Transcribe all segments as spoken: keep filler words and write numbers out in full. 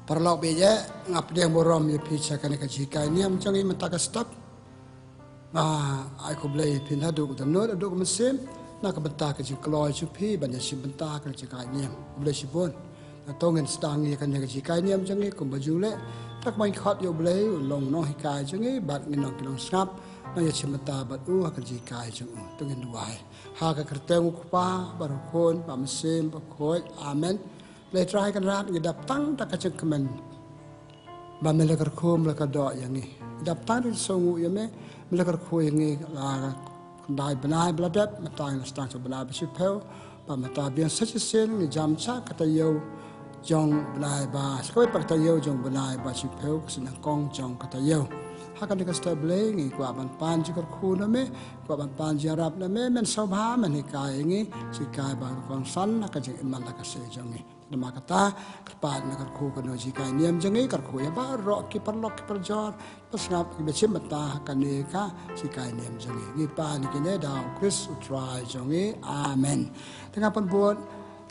Paralok baieit, nga pdiang burom ïa phi sha kane ka jinghikai niam jong ngi mynta ka step. Nga ai khublei ïa phi naduh ka dohnud haduh ka mynsiem, na ka bynta ka jingkloi jong phi ban ïashim bynta ha kane ka jinghikai niam. Khublei shibun. Te to ngin sdang ïa kane ka jinghikai niam jong ngi kumba ju leh. Te kumba ngin khot ïa U Blei un long u nonghikai jong ngi bad ngin long ki nongsngap, nongïashim bynta bad u ha ka jinghikai jong u. To ngin duwai. Ha ka kyrteng U Kpa bad U Khun bad U Mynsiem Bakhuid. Amen. Blei Trai Kynrad, ngi dap tang da ka jingkmen ba me la kyrkhu, me la kyrdoh ïa ngi. Ngi dap tang da ka jingsngewnguh ïa me, me la kyrkhu ïa ngi la khyndai bnai ba la dep, mynta ngi la sdang sha u bnai ba shiphew, bad mynta biang sa shisien ngi jam sha ka taïew jong u bnai ba, sa kawei pat ka taïew jong u bnai ba shiphew, ka sien nyngkong jong ka taïew. Ha kane ka step Blei ngi kwah ban pan jingkyrkhu na me, kwah ban pan jingïarap na me, men sngewbha men hikai ïa ngi, hikai ba kongsan ha ka jingim man la ka sngi jong ngi. Namar kata, kyrpad me kyrkhu kano jinghikai niam jong ngi, kyrkhu ïa baroh ki paralok ki parajor, ba sngap, ba shim bynta ha kane ka jinghikai niam jong ngi. Ngi pan ïa kine da U Khrist U Trai jong ngi. Amen. Te nga pynbud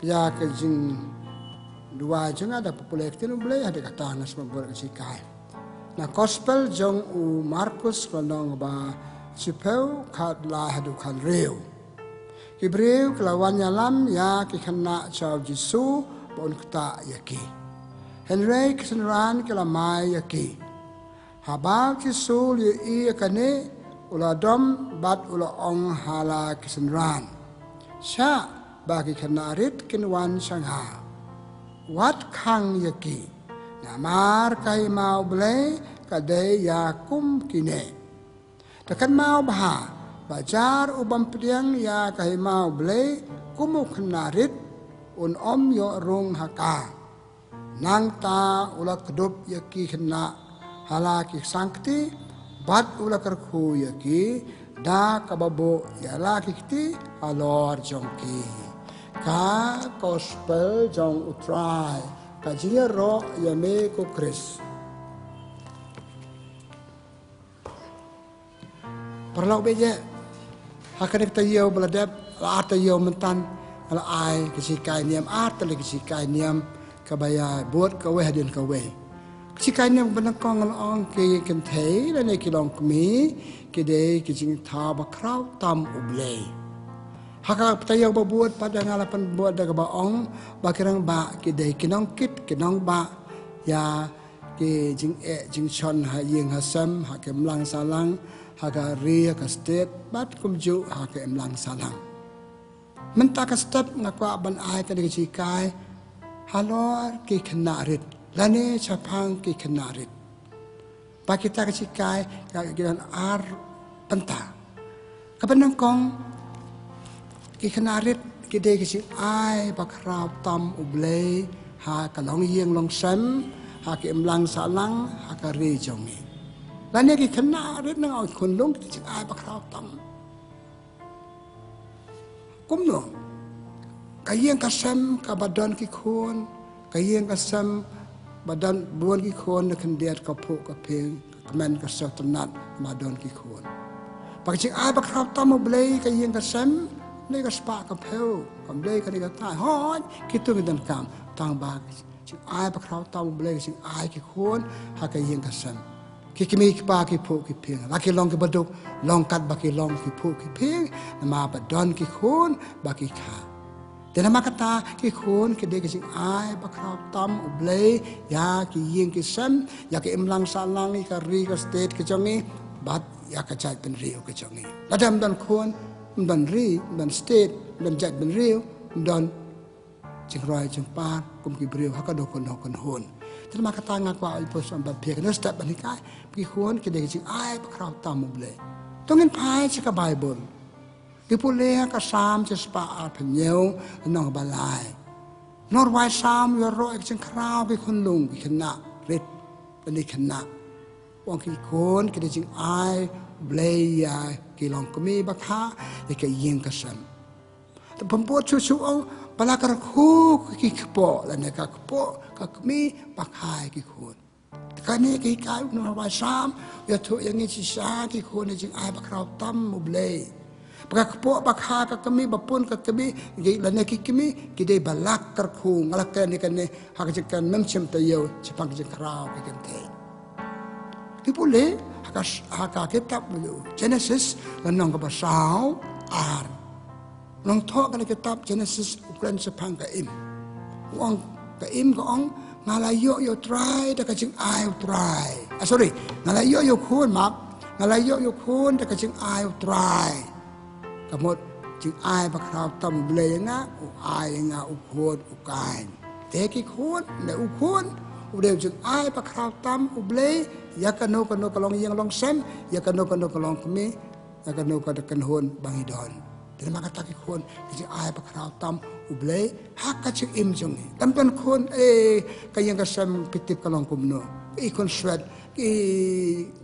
ïa ka jingduwai jong nga da pule ïa ka ktien U Blei, hadien kata nga sa pynbud ka jinghikai. Na Gospel jong u Markus, ka lynnong ba shiphew, khatlai haduh khathynriew. Ki briew ki la wan ïalam ïa ki khynnah sha U Jisu ba un ktah ïa ki. Hynrei ki synran ki la mai ïa ki. Haba U Jisu u la ïohi ïa kane, u la dom bad u la ong ha la ki synran, "Shah ba ki khynnah rit kin wan sha nga. Wat khang ïa ki, namar ka hima U Blei ka dei ïa kum kine. Te kynmaw bha, ba jar u bym pdiang ïa ka hima U Blei kum u khynnah rit, un ym ïoh rung ha ka." Nangta u la kdup ïa ki khynnah ha la ki sangkti, bad u la kyrkhu ïa ki da kaba buh ïa la ki kti halor jong ki. Ka Gospel jong U Trai. Ka jingïaroh ïa me ko Khrist. Paralok baieit, ha kane ka taïew ba la dep, la ar taïew mynta, la ai ka jinghikai niam, ar tylli ka jinghikai niam, kaba ïa bud kawei hadien kawei. Ka jinghikai niam ba nyngkong la ong ki kynthei lane ki longkmie, ki dei ki jingthaw bakhraw tam U Blei. Ha ka taïew ba bud pat nga la pynbud da kaba ong ba ki rangbah ki dei ki nongkit ki nongbah ïa ki jingeh jingshon ha ïing ha sem, ha ka imlang sahlang, ha ka ri, ha ka state, bad kumjuh ha ka imlang sahlang. Mynta ka step nga kwah ban ai kane ka jinghikai halor ki khynnah rit lane shaphang ki khynnah rit. Ba kita ka jinghikai ka, ki don ar bynta. Kaba nyngkong, ki khynnah rit ki dei ki jingai bakhraw tam U Blei ha ka longïing longsem, ha ka imlang sahlang, ha ka ri jong ngi. Lane ki khynnah rit, nga ong khunlung, ki dei jingai bakhraw tam. Kumno? Ka ïing ka sem kaba don ki khun, ka ïing ka sem ba don bun ki khun, na khyndiat ka phuh ka phieng, ka kmen ka sngewtynnat ba don ki khun. Ba ka jingai bakhraw tam U Blei ka ïing ka sem, ne ka spah ka phew, ka Blei ka dei ka tai, hooid, kito ngi donkam, tang ba jingai bakhraw tam U Blei ka jingai ki khun ha ka ïing ka sem. Ki kmie ki kpa ki phuh ki phieng, la ki long kiba duk, long katba ki long ki phuh ki phieng, namar ba don ki khun ba ki kha. Te namar kata ki khun ki dei ki jingai bakhraw tam U Blei ïa ki ïing ki sem, ïa ka imlang sahlang, ïa ka ri ka state ka jong ngi, bad ïa ka jaitbynriew ka jong ngi. Lada ym don khun, ym don ri, ym don state, ym don jaitbynriew, ym don jingroi jingpar kum ki briew ha ka dei kynhun kynhun. Te namar kata nga kwah ïa phi sngewbha ban peit kane ka step ban hikai, ki khun ki dei ki jingai bakhraw tam U Blei. To ngin phai sha ka Baibl. Ngi pule ha ka Salm shispah arphew hynñiew, lynnong ba lai. U nongrwai Salm u ïaroh ïa ka jingkhraw ki khunlung, ki khynnah rit, lane khynnah. U ong ki khun ki dei jingai Blei ïa ki longkmie bakha, ïa ka ïing ka sem. Te pynbud shuh shuh, ong ba la kyrkhu ki kpoh lane ka kpoh ka kmie bakha ïa ki khun. Te kane ka hikai u nongrwai Salm u ïathuh ïa ngi shisha ki khun ki jingai bakhraw tam U Blei. Ba ka kpoh ba kha ka kmie, ba pun ka kmie, ki lane ki kmie ki dei ba la kyrkhu. Nga la kren ïa kane ha ka jingkren mem shim taïew shaphang ka jingkhraw ka kynthei. Ngi pule ha ka, ha ka kitab Genesis, lynnong kaba saw ar. Nongthoh kane ka kitab Genesis u kren shaphang ka Im. U ong, ka Im ka ong, nga la ïoh ïa U Trai da ka jingai U Trai. Ah, sorry, nga la ïoh ïa u khun, map. Nga la ïoh ïa u khun da ka jingai U Trai. Ka mut jingai ba khraw tam U Blei ïa nga, u ai ïa nga u khun u Kain. Te ki khun, ne u khun u dei u jingai ba khraw tam U Blei ïa kano kano ka longïing longsem, ïa kano kano ka longkmie, ïa kano kano ka kynhun ba ngi don. Te namar kata ki khun ki jingai ba khraw tam U Blei ha ka jingim jong ngi. Kam don khun, eh, ka ïing ka sem phi tip ka long kumno. Ki khun swet, ki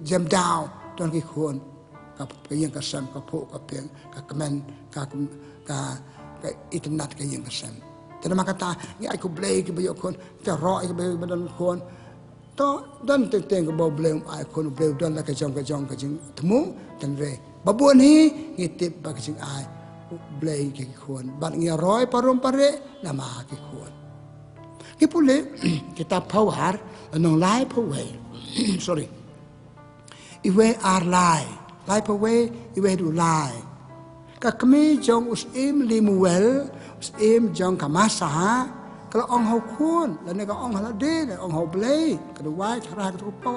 jem daw, don ki khun. Ka, ka ïing ka sem, ka phuh ka phieng, ka kmen, ka, ka, ka itynnad ka ïing ka sem. Te namar kata ngi ai khublei kiba ïoh khun, te roh kiba ïoh, ba don khun. To don teng teng kaba U Blei um ai khun, U Blei u don la ka jong ka jong ka jingthmu, tang re. Ba bun hi ngi tip ba ka jingai U Blei ki khun. Bad ngi roi parum pare namar ki khun. Ngi pule kitab Phawar, lynnong laiphew wei. Sorry. Iwei ar lai. Laiphew wei, iwei haduh lai. Ka kmie jong u syiem Lemuel, u syiem jong ka Masa, ka la ong ha u khun, lane ka ong ha lade, la ong ha U Blei, ka duwai, ka rah, ka tukpo.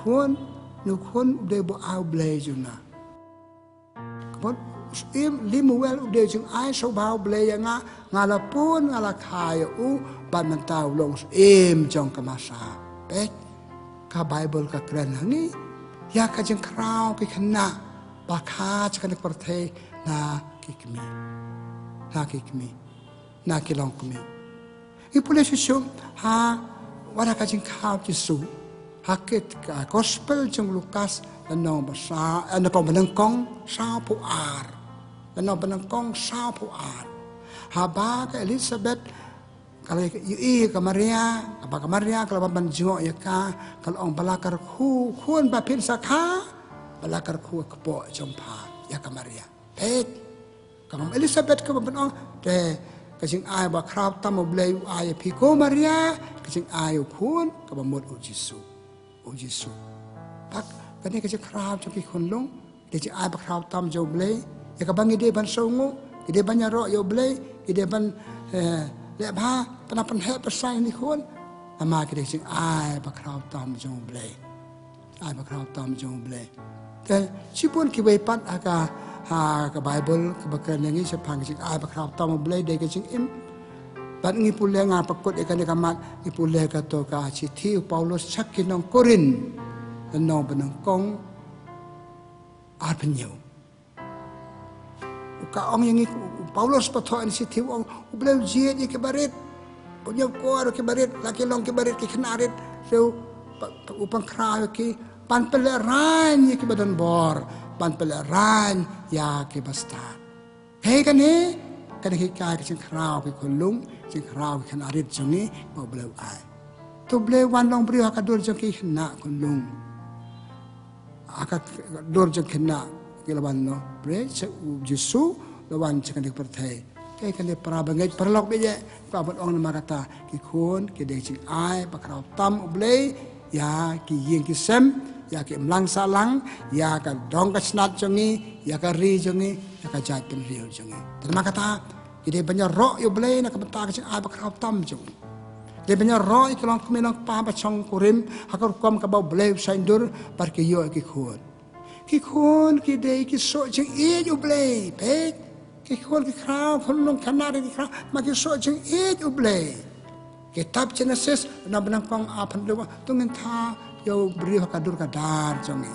Khun, ne u khun u dei ba ai U Blei jong nga. Ka mut u syiem Lemuel u dei jingai sngewbha U Blei ïa nga, nga la pun, nga la kha ïa u, bad mynta u long u syiem jong ka Masa. Peit, ka Baibl ka kren ha ngi ïa ka jingkhraw ki khynnah ba kha sha kane ka pyrthei na ki kmie. Na ki kmie. Na ki longkmie. Ngi pule shuh shuh ha, wat ha ka jingkhraw Jisu. Ha ka, ka Gospel jong u Lukas, lynnong ba sa, eh, lynnong ba nyngkong, sawphew ar. Lynnong ba nyngkong, sawphew ar. Haba ka Elisabet ka la ïohi ïa ka Maria, haba ka Maria ka la wan ban jngoh ïa ka, ka la ong ba la kyrkhu khun ba phin sa kha, ba la kyrkhu ha ka kpoh jong pha ïa ka Maria. Peit, ka Mam Elisabet kaba pynong, te ka jingai ba khraw tam U Blei u ai ïa phi ko Maria, ka jingai u khun, kaba mut u Jisu. U Jisu. Bad kane ka jingkhraw jong ki khunlung, ka jingai ba khraw tam jong U Blei, ïa kaba ngi dei ban sngewnguh, ngi dei ban ïaroh ïa U Blei, ngi dei ban, eh, leh bha, pynap pynheh pyrshang ïa ki khun, namar ka dei ka jingai ba khraw tam jong U Blei. Ai ba khraw tam jong U Blei. Te shibun kiwei pat ha ka, ha ka Baibl kaba kren ïa ngi shaphang ka jingai ba khraw tam U Blei da ka jingim. Bad ngi pule, nga pynkut ïa kane ka mat, ngi pule kato ka shithi u Paulus sha ki nong Korinth, lynnong ba nyngkong, arphew hynñiew. U ka ong ïa ngi, u Paulus ba thoh ïa ngi shithi u ong, U Blei u jied ïa kiba rit. U ñiewkor ïa kiba rit, la ki long kiba rit ki khynnah rit. Te u, pa, u pynkhraw ïa ki, ban pynlehraiñ ïa kiba don bor, ban pynlehraiñ ïa kiba stad. Hei kane, kane ka hikai ka jingkhraw ki khunlung, jingkhraw ki khynnah rit jong ngi ba U Blei u ai. Te U Blei u wan long briew ha ka dur jong ki khynnah khunlung. Ha ka dur jong ki khynnah ki la wan long briew, sha u Jisu la wan sha kane ka pyrthei. Te kane para bangeit paralok baieit, ka ban ong namar kata ki khun ki dei jingai ba khraw tam U Blei ïa ki ïing ki sem, ïa ki imlang sahlang, ïa ka dong ka snat jong ngi, ïa ka ri jong ngi, ïa ka jaitbynriew jong ngi. Te namar kata ki dei ban ïaroh ïa U Blei na ka bynta ka jingai ba khraw tam jong ngi. Dei ban ïaroh ïa ki longkmie longkpa ba shongkurim ha ka rukom kaba U Blei u saiñdur bad ki ïoh ïa ki khun. Ki khun ki dei ki soh jingïeit U Blei, peit. Ki khun ki khraw, khunlung khynnah rit ki khraw, ma ki soh jingïeit U Blei. Kitab Genesis, lynnong ba nyngkong, arphew hynriew, to ngin thaw ïa u briew ha ka dur ka dar jong ngi.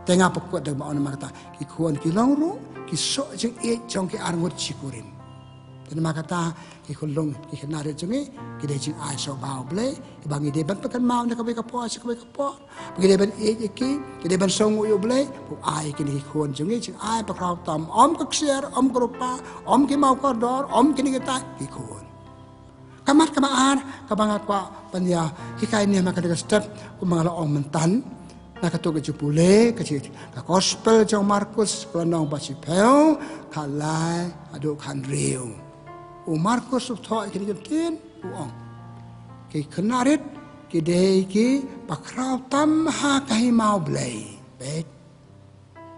Te nga pynkut da ba ong namar kata, ki khun ki long ruh ki soh jingïeit jong ki arngut shi kurim. Te namar kata, ki khunlung ki khynnah rit jong ngi, ki dei jingai sngewbha U Blei, kiba ngi dei ban pynkynmaw na kawei ka por sha kawei ka por. Ba ngi dei ban ïeit ïa ki, ki dei ban sngewnguh ïa U Blei, u ai ïa kine ki khun jong ngi jingai ba khraw tam, ym ka ksiar, ym ka rupa, ym ki maw kordor, ym kine kita, ki khun. Ka mat kaba ar kaba nga kwah ban ïa hikai ne ha kane ka step, kumba nga la ong mynta. Na kato ka jingpule, ka jing, ka gospel jong Markus, ka lynnong ba shiphew, khatlai haduh khathynriew. U Markus u thoh ïa kine ki ktien, u ong, ki khynnah rit ki dei kiba khraw tam ha ka hima U Blei. Peit.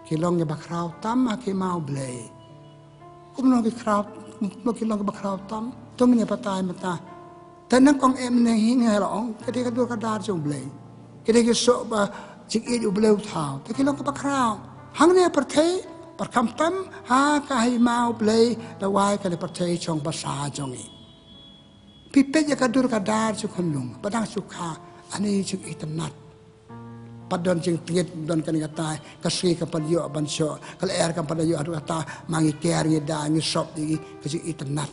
Ki long kiba khraw tam ha ka hima U Blei. Kumno ki khraw, kumno ki long kiba khraw tam? To ngin ïa batai mynta. Te nang ong em ne hi, nga la ong, ka dei ka dur ka dar jong U Blei. Ka dei ki soh ba jingïeit U Blei u thaw. Te ki long kiba khraw. Hangne ha pyrthei, ba kham tam ha ka hima U Blei, lawei kane ka pyrthei shong basa jong ngi. Phi peit ïa ka dur ka dar jong u khunlung, ba dang shu kha, ani jingitynnat. Pat don jingtngit, don kane kata, ka sngi kam pat ïoh ban shoh, ka lyer kam pat ïoh, haduh katta ma ngi ker ngi da ngi sop ïa ka jingitynnat.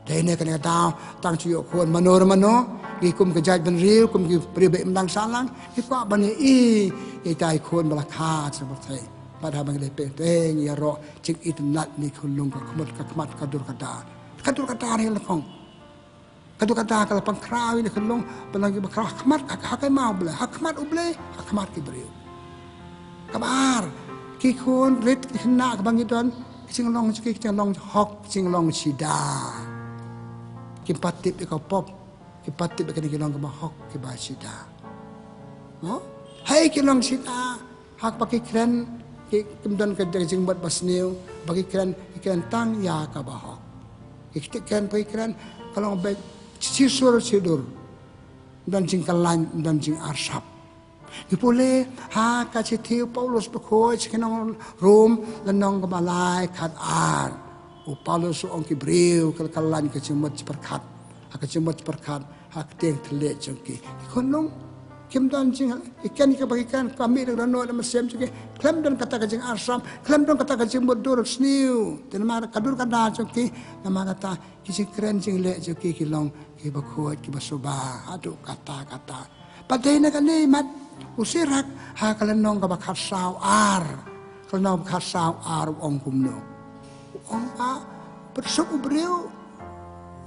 Dei ne kane ka daw, tang shu ïoh khun mano re mano, ngi kum ka jaitbynriew, kum ki briew ba im dang sahlang, ngi kwah ban ïohi ïa kitai ki khun ba la kha sha pyrthei. Bad haba ngi leit peit, te ngi ïaroh jingitynnat ne khunlung, ka khmut ka khmat ka dur ka dar. Ka dur ka dar hi la khong. Ka dur ka dar ka la pynkhraw ïa ki khunlung, ba long kiba khraw ha khmat, ha, ha ka hima U Blei, ha khmat U Blei, ha khmat ki briew. Kaba ar, ki khun rit ki khynnah kaba ngi don, ki jinglong jong ki, ki jinglong hok, ki jinglong shida. Kim pat tip ïa ka pop, kim pat tip ïa kine ki long kiba hok, kiba shida. Mo? Hei ki long shida, ha kaba ki kren, ki, kim don ka jingmut ba sniew, ba ki kren, ki kren tang ïa kaba hok. Ki kti kren ba ki kren, ka long ba shisur shidur. Don jingkyllain, don jingarsap. Ngi pule, ha ka shithi u Paulus bakhuid sha ki nong Rom, lynnong kaba lai khatar. U Paulus u ong ki briew, ka la kyllain ka jingmut jingpyrkhat. Ha ka jingmut jingpyrkhat, ha ka ktien thylliej jong ki. Ki khunlung, kim don jing, ki kren kaba ki kren, ka mih na ka dohnud na mynsiem jong ki. Khlem don kata ka jingarsap, khlem don kata ka jingmut dur sniew. Te namar ka dur ka dar jong ki, namar kata ki jingkren jingleh jong ki ki long kiba khuid, kiba suba, haduh katta katta. Bad dei na kane mat u Sirak ha ka lynnong kaba khatsaw ar. Ka lynnong kaba khatsaw ar u ong kumno? U ong ba pynsuk u briew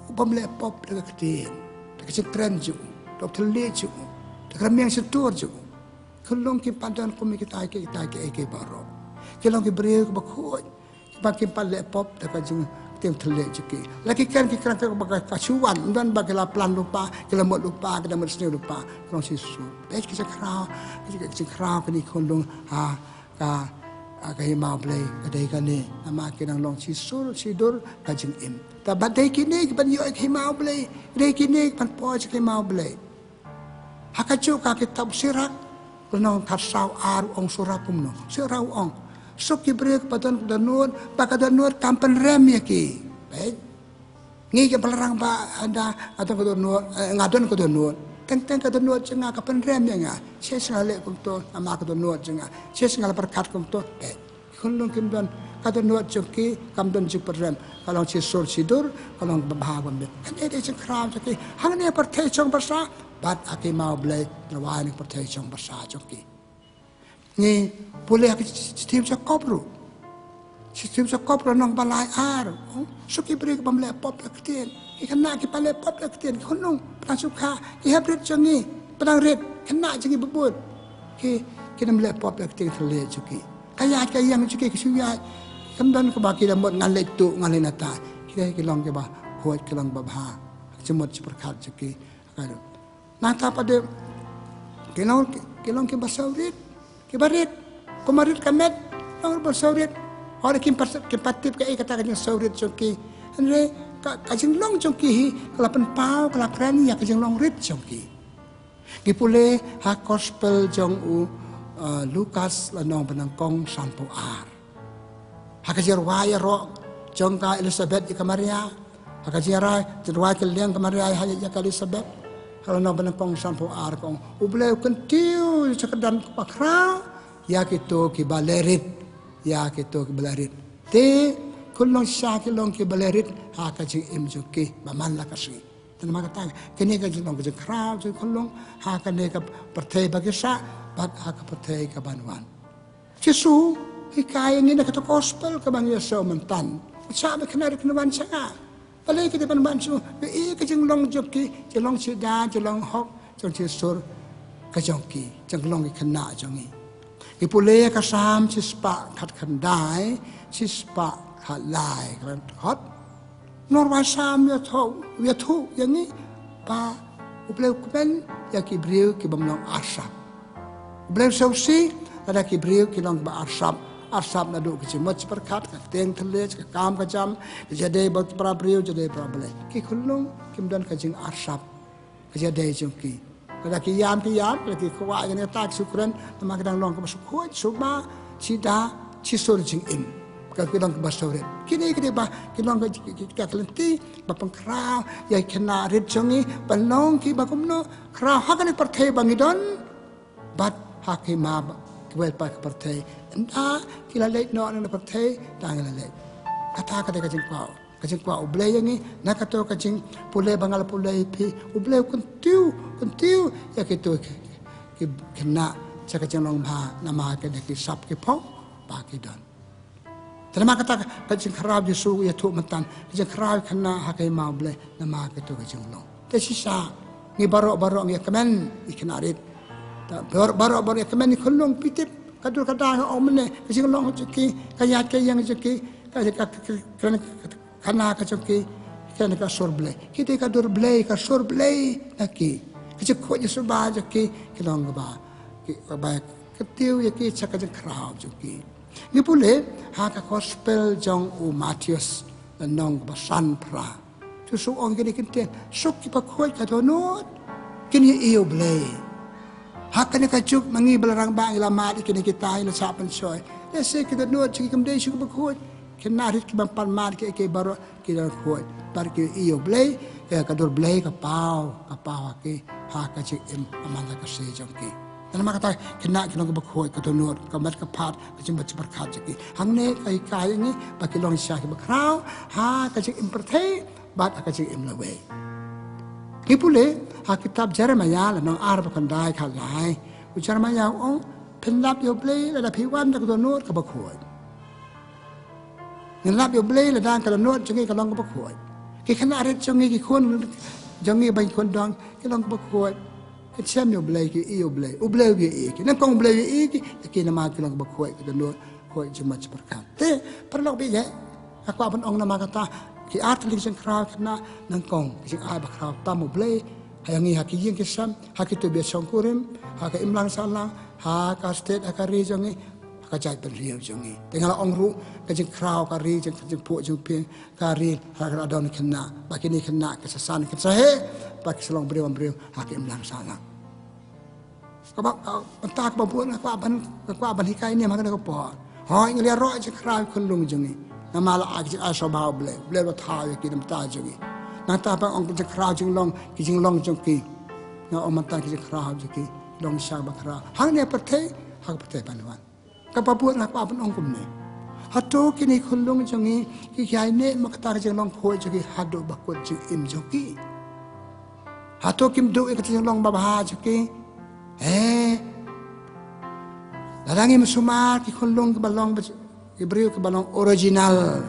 u bym leh pop da ka ktien, da ka jingkren jong u, da ka thylliej jong u, da ka rmiang shyntur jong u. Khunlung kim pat don kum ïa kitai kiei kiei baroh. Ki long ki briew kiba khuid, kiba kim pat leh pop da ka jingkren thylliej jong ki. La ki kren ki kren kaba ka, ka shu wan, ym don ba ki la plan lypa, ki la mut lypa, ki la mut sniew lypa. Ka long shisur. Peit ki jingkhraw, ki jingkhraw kine ki khunlung ha ka, ha ka hima U Blei, ka dei kane. Namar ki dang long shisur shidur ka jingim. Te bad dei kine kiban ïoh ïa ka hima U Blei, dei kine kiban poi sha ka hima U Blei. Ha kajuh ka kitab Sirak, lynnong khatsaw ar u ong Sirak kumno? Sirak u ong, suk ki briew kiba don ka dohnud, ba ka dohnud kam pynrem ïa ki. Peit. Ngi ki Balang ba haba nga don ka dohnud, eh, nga don ka dohnud. Teng teng ka dohnud jong nga ka pynrem ïa nga. Shisha nga leh kumto, namar ka dohnud jong nga. Shisha nga la pyrkhat kumto. Peit. Khunlung kim don ka dohnud jong ki, kam don jingpynrem, ka long shisur shidur, ka long babha bamit. Kane dei jingkhraw jong ki hangne ha pyrthei shong basa, bad ha ka hima U Blei, lawei na ka pyrthei shong basa jong ki. Ngi pule ha ka shithi u Jakob ruh. Shithi u Jakob ruh lynnong ba lai ar. Oh, suk ki briew ki bym leh pop da ka ktien. Ki khynnah ki bym leh pop da ka ktien. Ki khunlung, ba dang shu kha, ki hep rit jong ngi, ba dang rit, khynnah jong ngi ba bun. Ki, kim leh pop da ka ktien thylliej jong ki. Ka ïaid ka ïeng jong ki, ki shu ïaid. Kam don kaba ki la mut ngan leit tuh, ngan leit nangta. Ki dei ki long kiba khuid, ki long babha. Jingmut jingpyrkhat jong ki. Nangta pat de ki long, ki long kiba sawrit, kiba rit. Kumba rit ka met, long ba sawrit. Hooid kim pat, kim pat tip kaei kata ka jingsawrit jong ki. Hynrei ka, ka jinglong jong ki hi, ka la pynpaw, ka la kren ïa ka jinglong rit jong ki. Ngi pule ha gospel jong u, uh, Lukas lynnong ba nyngkong sanphew ar. Ha ka jingrwai ïaroh jong ka Elisabet ïa ka Maria. Ha ka jingrwai, jingrwai kylliang ka Maria ïa, ïa ka Elisabet. Ha lynnong ba nyngkong sanphew ar ka ong, U Blei u kyntiew sha ka don kaba khraw ïa kito kiba leh rit. Ïa kito kiba leh rit. Te khunlung shisha ki long kiba leh rit ha ka jingim jong ki ba man la ka sngi. Te namar kata kane ka jinglong ka jingkhraw jong ki khunlung ha kane ka pyrthei ba ki sah bad ha ka pyrthei kaban wan. Jisu u hikai ïa ngi na kata ka gospel kaba ngi ïohsngew mynta. Sah ba khynnah rit kin wan sha nga. Balei ki dei ban wan sha u? Ba ïa ka jinglong jong ki, jinglong shida, jinglong hok, jong shisur ka jong ki, jinglong ki khynnah jong ngi. Ngi pule ka Salm shispah khatkhyndai, shispah khatlai, ka dkhot. Nor wa Salm ïathuh, ïathuh ïa ngi ba U Blei u kmen ïa ki briew ki bym long arsap. U Blei u sngewsih lada ki briew ki long ba arsap, arsap naduh ka jingmut jingpyrkhat, ka teng thylliej, ka kam ka jam, ka jingïadei bad para briew, jingïadei bad U Blei. Ki khunlung kim don ka jingarsap ka jingïadei jong ki. Lada ki ïam ki ïam, lada ki kwah ïa kata ki shu kren, namar ki dang long kiba shu khuid, shu ba, shi da, shi sur jingim. Ka ki long kiba shu rit. Kine ki dei ba ki long ka, ki, ki, ka lynti ba pynkhraw ïa ki khynnah rit jong ngi ban long kiba kumno, khraw ha kane ka pyrthei ba ngi don bad ha ka hima ba kiwei pat ki pyrthei. Ynda ki la leit noh na ka pyrthei, tang ngi la leit. Kata ka dei ka jingkwah, ka jingkwah U Blei ïa ngi, na kato ka jingpule ba nga la pule ïa phi, U Blei u kyntiew, kyntiew ïa kito ki, ki, ki khynnah sha ka jinglong bha, namar ka dei ki sap ki phong ba ki don. Te namar kata ka jingkhraw Jisu u ïathuh mynta, ka jingkhraw ïa ki khynnah ha ka hima U Blei, namar kato ka jinglong. Te shisha ngi baroh baroh ngi ïa kmen ïa ki khynnah rit. Te baroh baroh baroh ïa kmen ïa ki khunlung, phi tip ka dur ka dar, ka ong mynne, ka jinglong jong ki, ka ïaid ka ïeng jong ki, ka, ka, ka, ka, ka, ka khynnah ka jong ki, kane ka sur Blei. Ki dei ka dur Blei, ka sur Blei na ki. Ka jingkhuid jingsuba jong ki, ki long kaba, ki, kaba kyntiew ïa ki sha ka jingkhraw jong ki. Ngi pule ha ka Gospel jong u Mathaios, lynnong kaba sanphra. Jisu u ong kine ki kyntien, suk kiba khuid ka dohnud kin ïohi ïa U Blei. Ha kane ka juk ma ngi ba la rangbah ngi la mad ïa kine kita, ngi la shah pynshoi. Lehse ki dohnud jong ngi kim dei shuh kiba khuid. Ki khynnah rit kiba pan mad kiei kiei baroh ki dohnud khuid. Bad ki ïohi ïa U Blei, eh, ka dur Blei ka paw, ka paw ha ki, ha ka jingim, ha man la ka sngi jong ki. Namar kata ki khynnah ki long kiba khuid, ka dohnud, ka met ka phad, ka jingmut jingpyrkhat jong ki. Hangne ka hikai ïa ngi ba ki long shisha kiba khraw ha ka jingim pyrthei bad ha ka jingim lawei. Ngi pule ha kitab Jeremaïah, lynnong ar, dkhot khyndai khatlai. U Jeremaïah u ong, phin lap ïa U Blei lada phi wan da ka dohnud kaba khuid. Ngin lap ïa U Blei lada ka dohnud jong ngi ka long kaba khuid. Ki khynnah rit jong ngi, ki khun jong ngi ba ngi khun dong, ki long kiba khuid. Ki shem ïa U Blei, ki ïohi ïa U Blei. U Blei u ïohi ïa ki. Nyngkong U Blei u ïohi ïa ki, ïa ki namar ki long kiba khuid, ka dohnud, khuid jingmut jingpyrkhat. Te paralok baieit, nga kwah ban ong namar kata ki ar tylli ki jingkhraw ki khynnah, nyngkong ka jingai ba khraw tam U Blei ha ïa ngi ha ki ïing ki sem, ha kito ba shongkurim, ha ka imlang sahlang, ha ka state, ha ka ri jong ngi, ha ka jaitbynriew jong ngi. Te nga la ong ruh ka jingkhraw ka ri jong, ka jingphuh jingphieng ka ri, ha ka la don khynnah, ba kine khynnah ki sa san, ki sa heh, ba ki sa long briew bymbriew ha ka imlang sahlang. Kaba, ka, mynta kaba bun nga kwah ban, nga kwah ban hikai niam ha kane ka por. Hooid, ngi la ïaroh jingkhraw ïa ki khunlung jong ngi. Namar la ai ka jingai sngewbha U Blei, U Blei u la thaw ïa ki na ka bynta jong ngi. Nangta ba ong ka jingkhraw jinglong, ki jinglong jong ki. Nga ong mynta ki jingkhraw jong ki long shisha ba khraw hangne ha pyrthei, ha ka pyrthei ban wan. Kaba bud nga kwah ban ong kumne. Hato kine ki khunlung jong ngi ki ïaineh ma kata ka jinglong khuid jong ki haduh ba kut jingim jong ki? Hato kim duh ïa kata ka jinglong babha jong ki? Eh. Lada ngim sumar ki khunlung kiba long ba, ki briew kiba long original,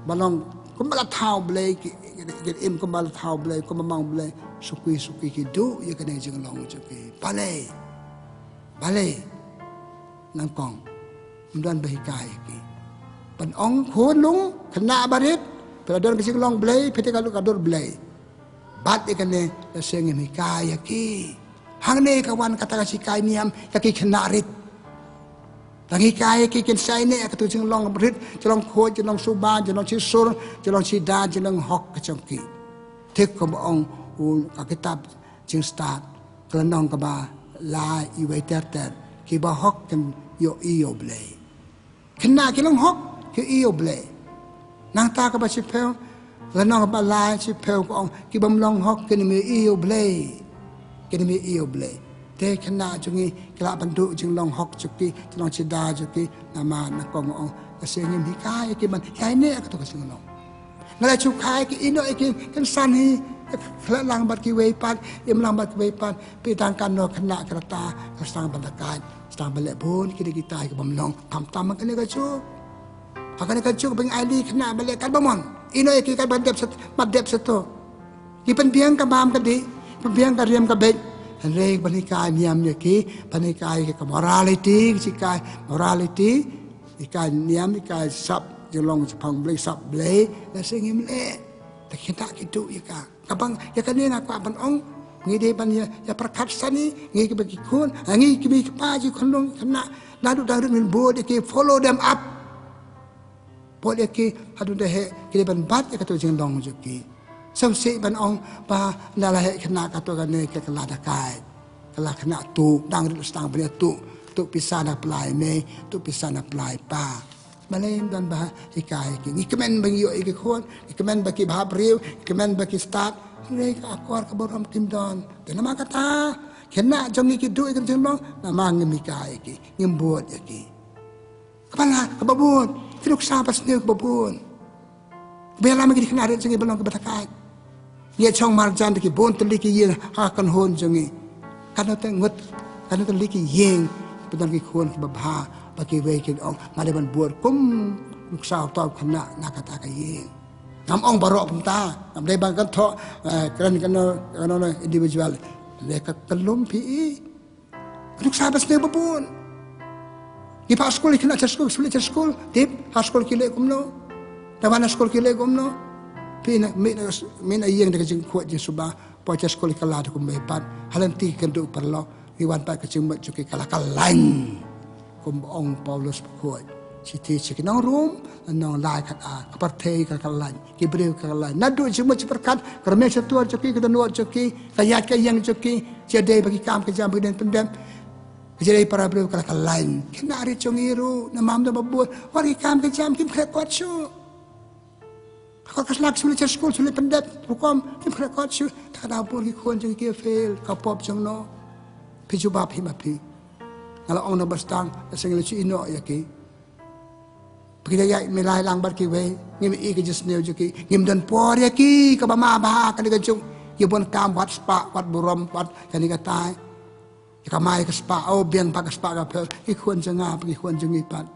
ba long kumba la thaw Blei, ki, ki, ki im kumba la thaw Blei, kumba mang Blei, suki suki ki duh ïa kane ka jinglong jong ki. Balei? Balei? Nyngkong, ym don ba hikai ïa ki. Ban ong khunlung, khynnah barit, phi la don ka jinglong Blei, phi tip ka dur Blei. Bad ïa kane, lehse ngim hikai ïa ki. Hangne ka wan kata ka jinghikai niam ïa ki khynnah rit. Tang hikai ïa ki kin sa ïaineh ïa kata ka jinglong rit, jinglong khuid, jinglong suba, jinglong shisur, jinglong shida, jinglong hok ka jong ki. Te kumba ong u, ka kitab Jingstad, ka lynnong kaba lai, uwei ter ter, kiba hok kin ïohi ïa U Blei. Khynnah ki long hok ki ïohi ïa U Blei. Nangta kaba shiphew, lynnong kaba lai shiphew ka ong, ki bym long hok kin ym ïohi ïa U Blei. Kin ym ïohi ïa U Blei. Te khynnah jong ngi ki lah ban duh jinglong hok jong ki, jinglong shida jong ki, namar nyngkong nga ong, lehse ngim hikai ïa ki ban ïaineh ïa kato ka jinglong. Nga la shu hikai ïa ki, ïehnoh ïa ki, kin san hi, khleh lang bad kiwei pat, im lang bad kiwei pat, phi dang katno khynnah ki rta, ki sdang ban da kait, sdang ban leh bun kine kita ki bym long, khamtam ha kane ka juk. Ha kane ka juk ba ngi ailad khynnah ban leh kat ba mon. Ïehnoh ïa ki kat ba dep sat, mat dep sato. Ki pynbiang ka bam ka dih, pynbiang ka riam ka beit, Hynrei ban hikai niam ïa ki, ban hikai ki ka morality, ki hikai morality, hikai niam, hikai sap jinglong shaphang Blei, sap Blei, la shu ngim leh. Te kita ki duh ïa ka. Ka bang ïa kane nga kwah ban ong, ngi dei ban ïa, ïa pyrkhat sani, ngi kiba ki khun, ngi ki mei ki pa, ki khun long khynnah, naduh dang rit ngin bud ïa ki, follow them up. Bud ïa ki haduh da heh, ki dei ban bat ïa kato jinglong jong ki. Sngewsih ban ong ba la heh khynnah kato kane ka la dakait. Ka la khynnah tuh, dang rit sdang ban ïa tuh, tuh pisa na pla i mei, tuh pisa na pla i pa. Balei ym don ba hikai ïa ki? Ngi kmen ba ngi ïoh ïa ki khun, ngi kmen ba ki bhabriew, ngi kmen ba ki stad. Hynrei ka akor ka burom kim don. Te namar kata, khynnah jong ngi ki duh ïa ka jinglong, namar ngim hikai ïa ki, ngim bud ïa ki. Kaba lah, kaba bun, ki nuksa basniew kaba bun. Ba ïalam ïa ki khynnah rit jong ngi ba long kiba dakait. Ngi ïa shong marjan da ki bun tylli ki ïing ha kynhun jong ngi. Katno te ngut, katno tylli ki ïing ba don ki khun kiba bha, ba kiwei kin ong, nga dei ban bud kum nuksa uta u khynnah na kata ka ïing. Ngam ong baroh kumta, ngam dei ban kynthoh, eh, kren kano, kano individual. Dei ka kyllum phi i. Ka nuksa basniew ba bun. Ngi phah skul, ki khynnah sha skul, ki shu leit sha skul, tip, ha skul ki leh kumno. Da wan na skul ki leh kumno. Phi na, mih na, mih na ïing da ka jingkhuid jingsuba, poi sha skul ki la da kumba pat. Ha lynti ki kynduh paralok, ngi wan pat ka jingmut jong ki ka la kyllain. Kumba ong Paulus bakhuid. Shithi sha ki nong Rom, nong lai khat ar, ka pyrthei ka la kyllain. Ki briew ka la kyllain. Naduh jingmut jingpyrkhat, ka rymmiang shyntur jong ki, ka dohnud jong ki, ka ïaid ka ïeng jong ki, jadei ba ki kam ka jam ba ki dang pyndep. Ka jadei para briew ka la kyllain. Khynnah rit jong ngi ruh, namar ym don ba bud, wat ki kam ka jam kim khreh kot shuh. Ka kot ka sla ki shu leit sha skul, shu leit pyndep rukom, kim khreh kot shuh. Te ka daw bun ki khun jong ngi ki fail, ka pop jong no. Phi jubab hi ma phi. Nga la ong na ba sdang, la seng la shu ïeh noh ïa ki. Ba ki da ïaid milai lang bad kiwei, ngim i ka jingsniew jong ki, ngim don por ïa ki, kaba ma bha kane ka juk, ïa bun kam wat spah, wat burom, wat kane katai. Ïa ka mai ka spah, oh biang pat ka spah ka pher, ki khun jong nga, ki khun jong ngi pat.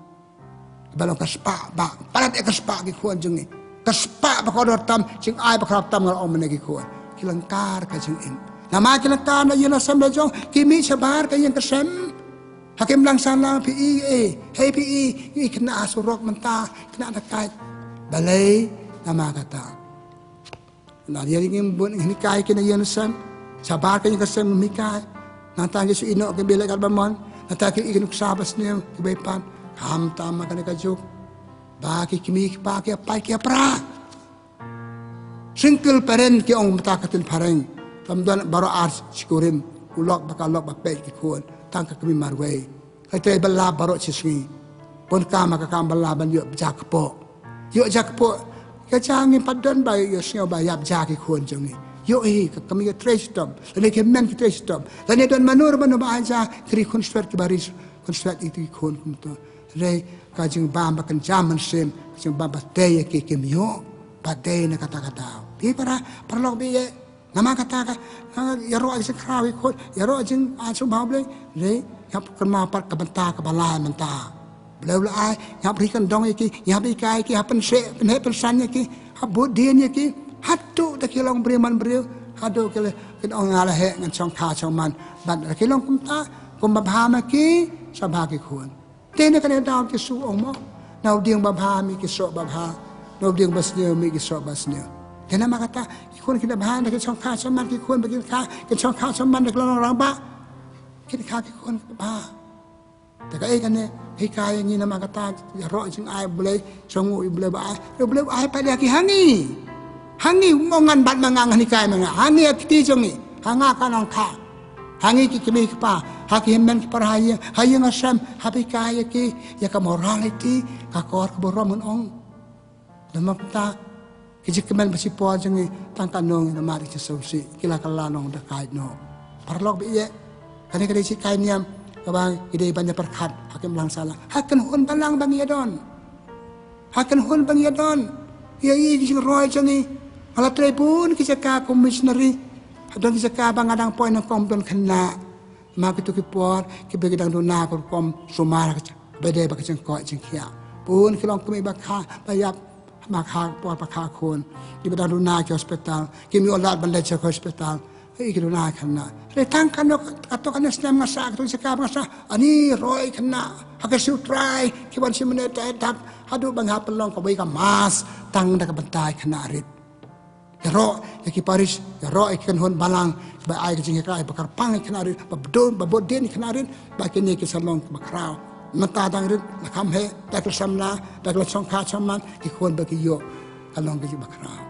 Ba long ka spah, ba, palat ïa ka spah ki khun jong ngi. Ka spah ba kordor tam, jingai ba kordor tam nga la ong mynne ki khun. Ki lyngkar ka jingim. Namar ki lyngkar na ïing na sem la jong, ki mih shabar ka ïing ka sem. Ha ki imlang sahlang phi i, eh, hei phi i, i khynnah ha surok mynta, khynnah dakait. Balei, namar kata. Na ïa ngim bun ngin hikai ki na ïing na sem. Shabar ka ïing ka sem ngim hikai. Nangta ki shu ïeh noh ki ba leh kat ba mon. Nangta ki i ki nuksa basniew ki ba ïapan. Khamtam ha kane ka juk. Ba ki kmie ki kpa ki ïa pait ki ïa pra. Single parent ki ong mynta ka ktien phareng. Kam don baroh ar shi kurim. U lok ba ka lok ba peit ki khun. Tang ka kmie marwei. Ka trei bylla baroh shi sngi. Bun kam ha ka kam bylla ban ïoh ja kpoh. Ïoh ja kpoh. Ka ja ngim pat don ba ïoh sngew ba ïap ja ki khun jong ngi. Ïoh hi ka kmie ka trei shitom. Lane ki hynmen ki trei shitom. Lane don mano mano ba ai ja ki ri khunswet ki ba ri khunswet ïa ki khun kumto. Hynrei ka jingbam ba kynja mynsiem, ka jingbam ba tei ïa ki kim ïoh. Ba tei na kata ka daw. Phi para, paralok phi ïa Namar kata ka, ha, ïaroh jingkhraw ïa ki khun, ïaroh jingai sngewbha Blei, Blei, ïa kynmaw pat ka bynta kaba lai mynta. Blei u la ai, ïa ri kyndong ïa ki, ïa hikai ïa ki, ha pynshai, pynheh pynsan ïa ki, ha bud dien ïa ki, haduh da ki long briew man briew, haduh ki la, kin ong nga la heh ngan shong kha shong man, bad da ki long kumta, kumba bha ma ki, shibun ki khun. Te na kane ka daw ki shu ong mo. Na u dieng ba bha mih ki soh ba bha. Na u dieng ba sniew mih ki soh ba sniew. Te namar kata ki khun ki da bha na ki shong kha shong man ki khun ba kin kha, ki shong kha shong man na ki long rangbah. Kin kha ki khun ki bha. Te kaei kane hikai ïa ngi namar kata ïaroh jingai Blei, shong u Blei ba ai. U Blei ba ai pat ïa ki ha ngi. Ha ngi mo ngan bat ma nga ngan hikai ma nga. Ha ngi ïa kti jong ngi. Ha nga ka nongkha. Ha ngi ki kmie ki kpa, ha ki hynmen ki para ha ïing, ha ïing ha sem, ha phi hikai ïa ki, ïa ka morality, ka kor ka burom ngan ong. Namar kata, ki jingkmen ba shipor jong ngi, tang katno ngi namar ki jingsngewsih, ki la kylla nongdakaid noh. Paralok ba ïeit, kane ka dei ka jinghikai niam, kaba ngi dei ban ïa pyrkhat, ha ki imlang sahlang, ha kynhun balang ba ngi ïa don. Ha kynhun ba ngi ïa don. Ïa i ki jingroi jong ngi. Nga la trei bun ki jaka kum missionary. Ha don ki jaka ba nga dang poi nyngkong don khynnah. Namar kito ki por kiba ki dang duna ka rukom sumar ka ba dei ba ka jingkoit jingkhiah. Bun ki long kmie ba kha ba ïap ba kha por ba kha khun. Kiba dang duna ki hospital. Kim ïoh lad ban leit sha hospital. Hei ki duna khynnah. Hei tang kano kato kane snem nga sah, kato jaka nga sah. Ani roi khynnah. Ha ka siew trai ki wan shi minit tai dap. Haduh ba nga pynlong kawei ka mass tang da ka bynta khynnah rit. Ïaroh ïa ki parish, ïaroh ïa ki kynhun balang ba ai ka jinghikai ba kyrpang ïa khynnah rit, ba bud, ba bud dien ïa khynnah rit, ba kine ki sa long ba khraw. Mynta dang rit la kham heh, da ka la samla, da ka la shongkha shaman, ki khun ba ki ïoh ka long ka jingbakhraw.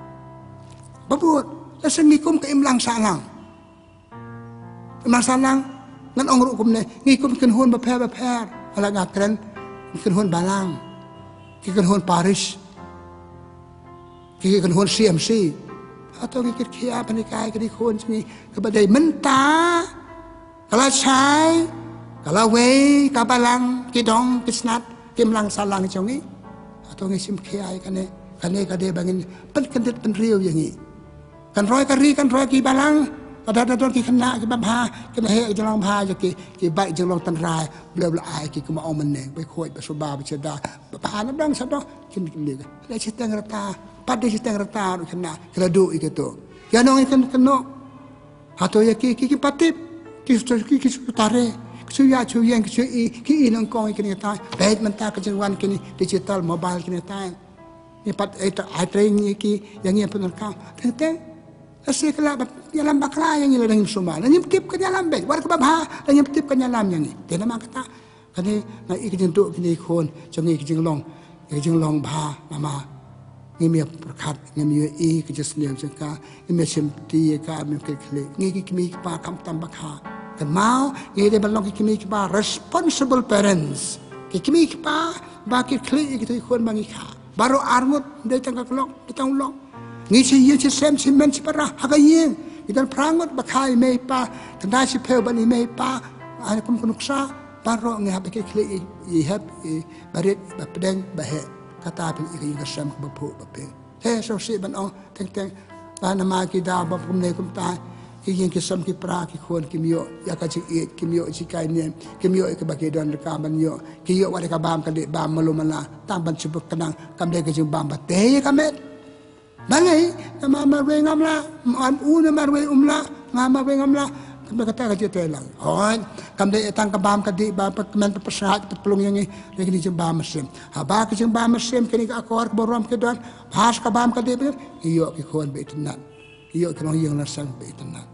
Ba bud, la seng ngi kum ka imlang sahlang. Imlang sahlang, ngan ong ruh kumne, ngi kum ki kynhun bapher bapher, la nga kren, ki kynhun balang, ki kynhun parish, ki kynhun C M C. Hato ngi kit khia ban hikai ka dei khun jong ngi kaba dei mynta, ka la shai, ka la wei, ka balang, ki dong, ki snat, ki imlang sahlang jong ngi. Hato ngi shim khia ïa kane, kane ka dei ba ngin pynkyndit pynriew ïa ngi. Kan roi ka ri, kan roi ki balang, ka da da don ki khynnah ki babha, ki na heh ka jinglong bha ïa ki, ki bai jinglong tynrai, bla bla ai ki kuma ong mynne, bai khuid ba suba ba cheda, ba bha na dang sa dang, kin kin kin. Leh shiteng rta, pat dei shiteng rta ruh khynnah, ki la duh ïa kito. Ïa nong ïa kan kano. Hato ïa ki, ki, ki patip, ki su, ki, ki su tare, ki su ïa, ki su ïeng, ki su i, ki i nyngkong ïa kine tai. Bad mynta ka jingwan kine digital mobile kine tai. Ngi pat ai ta, ai trei ngi ki, ïa ngi pyndonkam. Teng teng. Lashai ka la ba, ïalam bakla ïa ngi la dang ngim sumar. La ngim tip ka ïalam bad. Wat kaba bha, la ngim tip ka ïalam ïa ngi. Te namar kata, kane nga i ka jingduh kine ki khun, jong ngi ka jinglong, ka jinglong bha, namar ngim ïa pyrkhat, ngim ïa i ka jingsniew jong ka, ngim ïa shim ti ïa ka, ngim ïa kit khlieh. Ngi ki kmie ki kpa khamtam ba kha. Kynmaw, ngi dei ban long ki kmie ki kpa responsible parents. Ki kmie ki kpa ba kit khlieh ïa kito ki khun ba ngi kha. Baroh arngut, dei tang ka klok, dei tang u lok. Ngi shi ïing shi sem shi men shi para ha ka ïing. Ngi don phra ngut ba kha i mei i pa, tang da shiphew ban i mei i pa. Ai kum ka nuksa, baroh ngi hap ba kit khlieh i, i hep, i barit, ba pdeng, ba heh. Kata phi i ka ïing ka sem kaba phuh ba phi. Te sngewsih ban ong, teng teng. Ba namar ki daw ba kumne kumta. Ki ïing ki sem ki pra ki khun kim ïoh ïa ka jingïeit, kim ïoh jinghikai niam, kim ïoh ïa kaba ki don ka ban ïoh. Ki ïoh wat ïa ka bam ka dih bam malu mala, tang ban shu pyrkhat nang, kam dei ka jingbam ba tei ïa ka met. Balei, namar marwei ngam lah, am u namar wei um lah, nga marwei ngam lah. Kam dei kata ka jingtei lang. Hooid, kam dei tang ka bam ka dih bam, pat kmen pat pyrshah, pat pynlong ïa ngi, dei kine jingbam mynsiem. Haba ka jingbam mynsiem, kine ka akor ka burom ki don, bha sha ka bam ka dih bam, ki ïoh ki khun ba itynnad. Ki ïoh ki nongïing nongseng ba itynnad.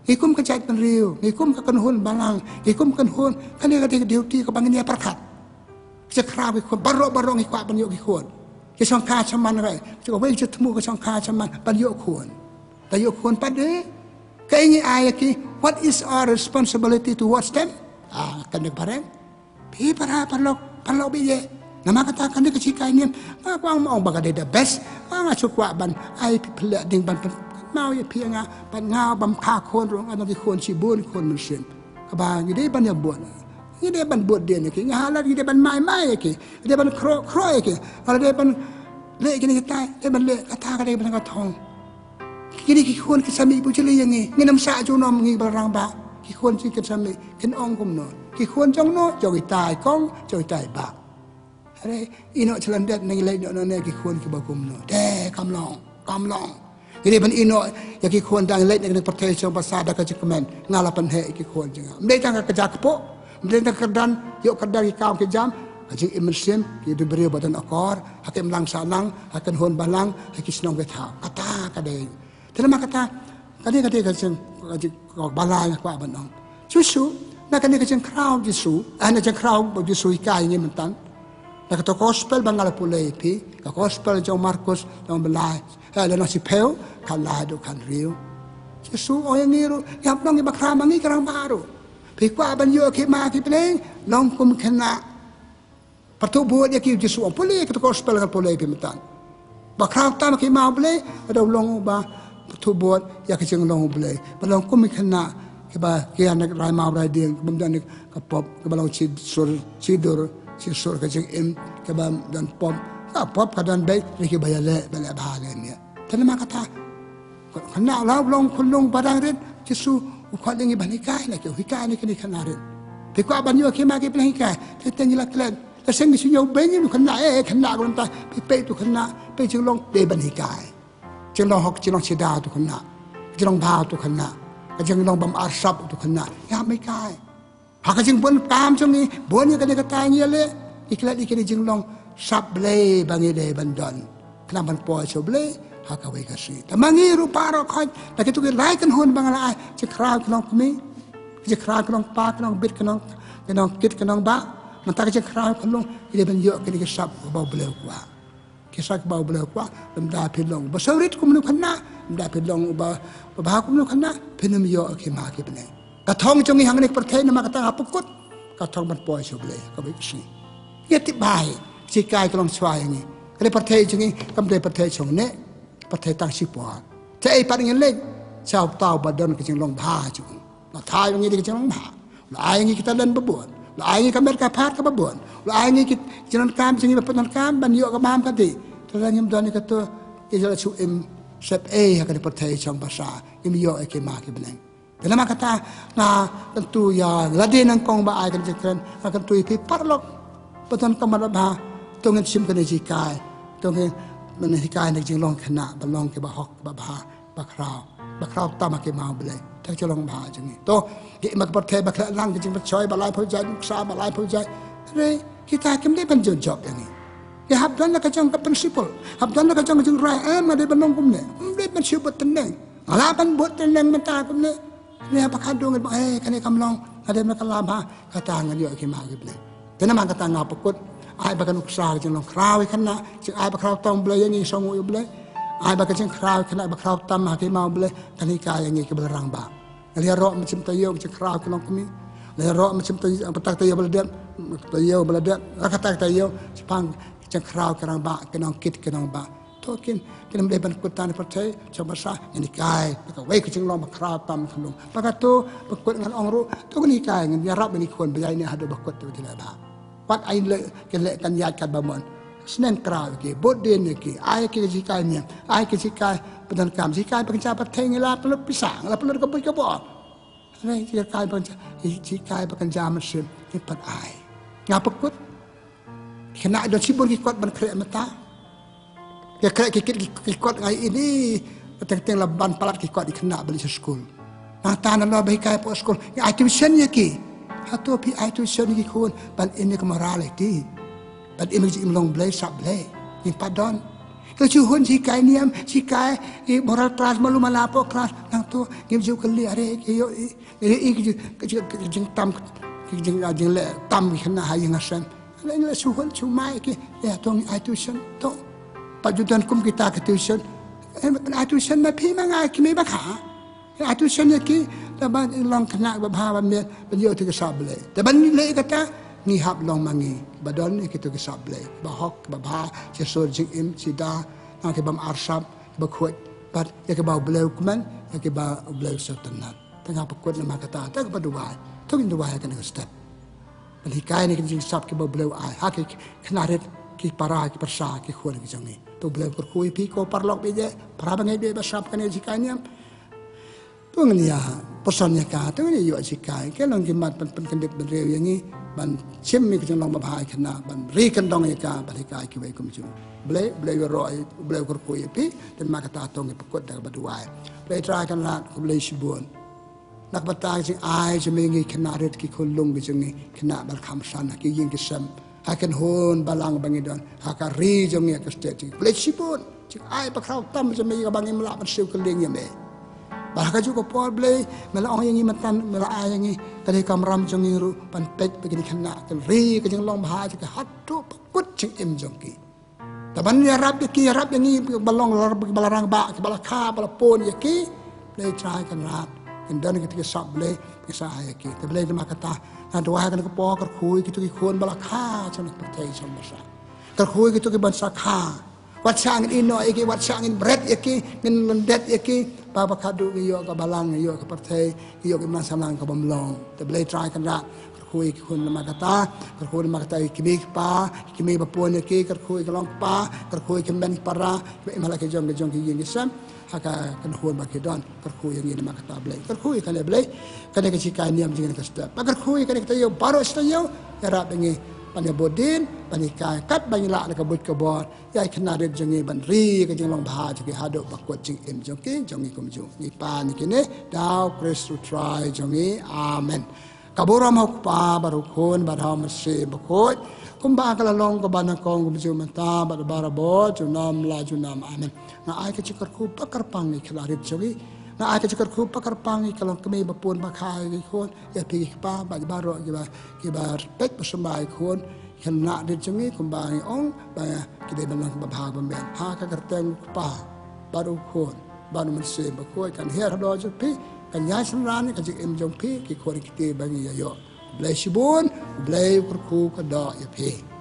Ngi kum ka jaitbynriew, ngi kum ka kynhun balang, ngi kum ka kynhun, kane ka dei ka duty kaba ngin ïa pyrkhat. Ka jingkhraw ki khun, baroh baroh ngi kwah ban ïoh ki khun. Ki shongkha shaman ruh, ka jingwei ka jingthmu ka shongkha shaman, ban ïoh khun. Da ïoh khun pat de, kaei ngi ai ïa ki, what is our responsibility towards them? Ah, kane ka bareng. Phi para paralok, paralok baieit. Namar kata kane ka jinghikai niam. Nga kwah ong ba ka dei the best. Nga nga shu kwah ban ai phi pynleh ding ban pyn-, kynmaw ïa phi ïa nga, ban nga bym kha khun ruh nga don ki khun shibun khun mynsiem. Kaba ngi dei ban ïa bud. Ngi dei ban bud dien ïa ki. Nga hala ngi dei ban mai mai ïa ki. Ngi dei ban khroh khroh ïa ki. Nga dei ban leh kine kitai, dei ban leh kata ka dei ban ka thong. Kine ki khun ki sa mih bujli ïa ngi. Ngin ym sah junom ngi ba rangbah. Ki khun ki sa mih kin ong kumno. Ki khun jong no, jong itai kong, jong itai bah. Hare, ïehnoh sha lyndet ngi leit noh noh ne ki khun kiba kumno. Te, kam long, kam long. Ngi dei ban ïehnoh ïa ki khun dang leit na ka pyrthei shong basa da ka jingkmen. Nga la pynheh ïa ki khun jong nga. Ym dei tang ka kjat kpoh, ym dei tang ka kyrdan, ïoh kyrdan ki kam ki jam. Ka jingim mynsiem, ki dei briew ba don akor, ha ki imlang sahlang, ha ki kynhun balang, ha ki shnong ki thaw. Kata ka dei. Te namar kata, ka dei, ka dei ka jing, ka jing, ka balai nga kwah ban ong. Jisu, na kane ka jingkhraw Jisu, ah, na jingkhraw ba Jisu hikai ngi mynta. Na kato gospel ba nga la pule ïa phi, ka gospel jong Markus, jong Blai, eh, lynnong shiphew, khatlai haduh khathynriew. Jisu ong ïa ngi ruh, ïa pynlong ïa ba khraw ma ngi ki rangbah ruh. Phi kwah ban ïoh ki ma ki bneng, long kum khynnah. Pyrthuh bud ïa ki, Jisu ong pule ïa ka gospel ka pule ïa phi mynta. Ba khraw tam ki ma U Blei, ba dei long ba pyrthuh bud ïa ka jinglong U Blei. Ba long kum ki khynnah kiba ki ïa rai maw rai dieng, bym don ka pop, kiba long shi sur, shi dur, shi sur ka jingim, kiba don pop, ka pop ka don beit, ïa kiba ïaleh, ba leh bha leh miat. Te namar kata, khynnah la u long khunlung ba dang rit, Jisu u khot ïa ngi ban hikai na ki, u hikai na kine khynnah rit. Phi kwah ban ïoh ki ma ki ban hikai, te te ngi la klet. La seng ngi shu ñiew beiñ ïa u khynnah, eh, eh, khynnah kumta, phi peit u khynnah, peit jinglong, dei ban hikai. Jinglong hok, jinglong sida u khynnah. Jinglong bha u khynnah. Ka jinglong bym arsap utu u khynnah, ïa me kai. Ha ka jingbun kam jong ngi, bun ïa kane kata ngi ïaleh, ngi klet ïa kine jinglong sap Blei ba ngi dei ban don. Khnang ban poi sha u Blei ha kawei ka sngi. Te ma ngi ruh baroh khoit, da kitu ki lai kynhun ba nga la ai, jingkhraw ki nongkmie, jingkhraw ki nongpa, ki nongbit, ki nong, ki nongkit, ki nongbah. Mynta ka jingkhraw ka long, ngi dei ban ïoh kine ki sap ba u Blei u kwah. Ki sap ba u Blei u kwah, lymda phi long uba sawrit kumno khynnah, lymda phi long uba, uba bha kumno khynnah, phin ym ïoh ki ma ki bneng. Ka thong jong ngi hangne ka pyrthei namar kata nga pynkut ka thong ban poi sha u Blei kawei ka sngi. Ïa tip bha hi, ki jinghikai ka long shuwa ïa ngi. Kane ka pyrthei jong ngi kam dei pyrthei shongneh, pyrthei tang shipor. Te ei pat ngin leit sha uta uba don ka jinglong bha jong u. La thaw ïa ngi da ka jinglong bha. La ai ïa ngi ki talent babun. La ai ïa ngi ka met ka phad kaba bun. La ai ïa ngi ki jingdonkam jong ngi ba pyndonkam ban ïoh ka bam ka dih. Te lada ngim don ïa kato, ngi la shu im sep ei ha kane ka pyrthei shong basa. Ngim ïoh ïa ki ma ki bneng. Te namar kata nga kyntu ïa lade nyngkong ba ai kane ka jingkren, nga kyntu ïa phi paralok ba donkam bad ba bha, to ngin shim kane ka jinghikai, to ngin ban hikai na ka jinglong khynnah ba long kiba hok, ba bha, ba khraw, ba khraw tam ha ki ma u Blei. Te ka jinglong bha jong ngi. To, ngi im ha ka pyrthei ba khleh lang, ka jingpynshoi ba laiphew jait, nuksa ba laiphew jait. Hynrei kita kim dei ban jop jop ïa ngi. Ngi hap don la ka jong ka principle, hap don la ka jong ka jingrwai, em, nga dei ban long kumne, ym dei ban shu bud tneng. Nga lah ban bud tneng mynta kumne. Hynrei haba ka dang, eh, kane kam long, nga dei ban kylla bha, kata ngan ïoh ki ma ki bneng. Te namar kata nga pynkut, ai ba ka nuksa ka jinglong khraw ïa khynnah, jing ai ba khraw tam u Blei ïa ngi, sngewnguh ïa u Blei. Ai ba ka jingkhraw ïa khynnah ba khraw tam ha ki ma u Blei, kan hikai ïa ngi kiba la rangbah. Nga la ïaroh mynsiem taïew ka jingkhraw ki nongkmie. Nga la ïaroh mynsiem taïew, patak taïew ba la dep, taïew ba la dep, la kata taïew, shaphang ka jingkhraw ki rangbah, ki nongkit ki nongbah. To kin, kin ym dei ban kut tang na pyrthei shong basa, ngin hikai da kawei ka jinglong ba khraw tam khynlung. Ba kato, ba kut ngan ong ruh, to ngin hikai, ngin ïarap ïa ngi khun ba ïaineh haduh ba kut te ba dei ba. Wat ai leh, kin leh kan ïaid kat ba mon. Sneng khraw ïa ki, bud dien ïa ki, ai ïa ki ka jinghikai niam, ai ïa ki jinghikai pyndonkam, jinghikai ba kynja pyrthei, ngi la pynlut pisa, ngi la pynlut ka buit ka bor. Hynrei jinghikai ba kynja, jinghikai ba kynja mynsiem, ngim pat ai. Nga pynkut. Khynnah don shibun ki kot ban khreh mynta. Ki khreh ki kit ki, ki kot nga ïohi, teng teng la ban palat ki kot ki khynnah ban leit sha skul. Nangta nalor ba hikai hapoh skul, ngi ai tuition ïa ki. Hato phi ai tuition ïa ki khun ban im ïa ka morality, ban im ïa ka jingim long Blei sap Blei? Ngim pat don. Ki la shu hun hikai niam, hikai ïa moral class, malu mala hapoh class. Nangta ngim ju kylli, are ki ïoh i, i, i, ki jing, ki jing, ki jingtam, ki jing, ah, jingleh tam ki khynnah ha ïing ha sem. Leh, leh shu hun shu mai ki, eh, to ngi ai tuition, to. Pat ju don kum kita ki tuition. Eh, ai tuition ma phi ma nga, ki mei ba kha. Eh, ai tuition ïa ki, da ban long khynnah ba bha ba miat, ban ïoh ïa ki sap Blei. Da ban leh kata, ngi hap long ma ngi ba don ïa kito ki sap Blei, ba hok, ba bha, shisur jingim, sida, na ki bym arsap, ba khuid, bad ïa kiba u Blei u kmen, ïa kiba u Blei u sngewtynnat. Te nga pynkut namar kata, te kaba duwai, to ngin duwai ha kane ka step. Ban hikai na ki jingsap kiba u Blei u ai ha ki khynnah rit, ki para, ki pyrsa, ki khun ki jong ngi. To u Blei u kyrkhu ïa phi ko paralok ba ïeit, para bangeit ba ïeit ba sngap kane ka jinghikai niam. To ngin ïa pyrshang ïa ka, to ngin ïa ïoh jinghikai, ki long ki mat ban pynkyndit bynriew ïa ngi, ban shim ïa ka jinglong ba bha ïa ki khynnah, ban ri kyndong ïa ka, ban hikai kiwei kumjuh. Blei, Blei u ïaroh, Blei u kyrkhu ïa phi, te namar kata to ngi pynkut da kaba duwai. Blei Trai Kynrad, khublei shibun. Na ka bynta ka jingai jong me ïa ngi khynnah rit ki khunlung ki jong ngi, khynnah ba la kham san ha ki ïing ki sem, ha ki kynhun balang ba ngi don, ha ka ri jong ngi, ha ka state jong ngi. Khublei shibun. Jingai ba khraw tam jong me ïa kaba ngim lah ban siew kylleng ïa me. Bad ha kajuh ka por Blei, me la ong ïa ngi mynta, me la ai ïa ngi ka dei ka kamram jong ngi ruh ban peit ba kine ki khynnah kin ri ka jinglong bha jong ki haduh ba kut jingim jong ki. Te ban ïarap ïa ki, ïarap ïa ngi ba long, ba la rangbah, ba la kha, ba la pun ïa ki. Blei Trai Kynrad, kin don kito ki sap Blei, ki sa ai ïa ki. Te Blei namar kata, nga duwai ha kane ka por, kyrkhu ïa kito ki khun ba la kha sha kane ka pyrthei sha masa. Kyrkhu ïa kito ki ban sa kha. Wat shah ngin ïehnoh ïa ki, wat shah ngin bret ïa ki, ngin lyndet ïa ki. Ba, ba khadduh ngi ïoh ka balang, ngi ïoh ka pyrthei, ngi ïoh ka imlang sahlang ka bym long. Te Blei Trai Kynrad, kyrkhu ïa ki khun namar kata, kyrkhu namar kata ïa ki kmie ki kpa, ki kmie ba pun ïa ki, kyrkhu ïa ki long kpa, kyrkhu ïa ki hynmen ki para, kiba im ha la ki jong ki jong ki ïing ki sem, ha ka kynhun ba ki don, kyrkhu ïa ngi namar kata Blei. Kyrkhu ïa kane Blei, kane ka jinghikai niam jong ngi ka step. Ba kyrkhu ïa kane ka taïew baroh shi taïew, ïarap ïa ngi ban ïa bud dien, ban ïa kai kat ban ïa lah na ka buit ka bor ïa ki khynnah rit jong ngi, ban ri ka jinglong bha jong ki haduh ba kut jingim jong ki jong ngi kumjuh. Ngi pan ïa kine da u Khrist u Trai jong ngi. Amen. Ka burom ha u Kpa bad u Khun bad ha u Mynsiem Bakhuid, kumba ka la long kaba nyngkong kumjuh mynta bad barabor junom la junom. Amen. Nga ai ka jingkyrkhu ba kyrpang ïa ki khynnah rit jong ngi. Nga ai ka jingkyrkhu ba kyrpang ïa ki longkmie ba pun ba kha ïa ki khun, ïa phi ki kpa bad baroh kiba, kiba peit ba sumar ïa ki khun, ki khynnah rit jong ngi kumba ngi ong ba ki dei ban long ba bha ba mih. Ha ka kyrteng u Kpa bad u Khun bad u Mynsiem Bakhuid, kan hiar halor jong phi, kan ïaid synran ïa ka jingim jong phi, ki khun ki kti ba ngi ïa ïoh. Blei shibun, Blei u kyrkhu ka doh ïa phi.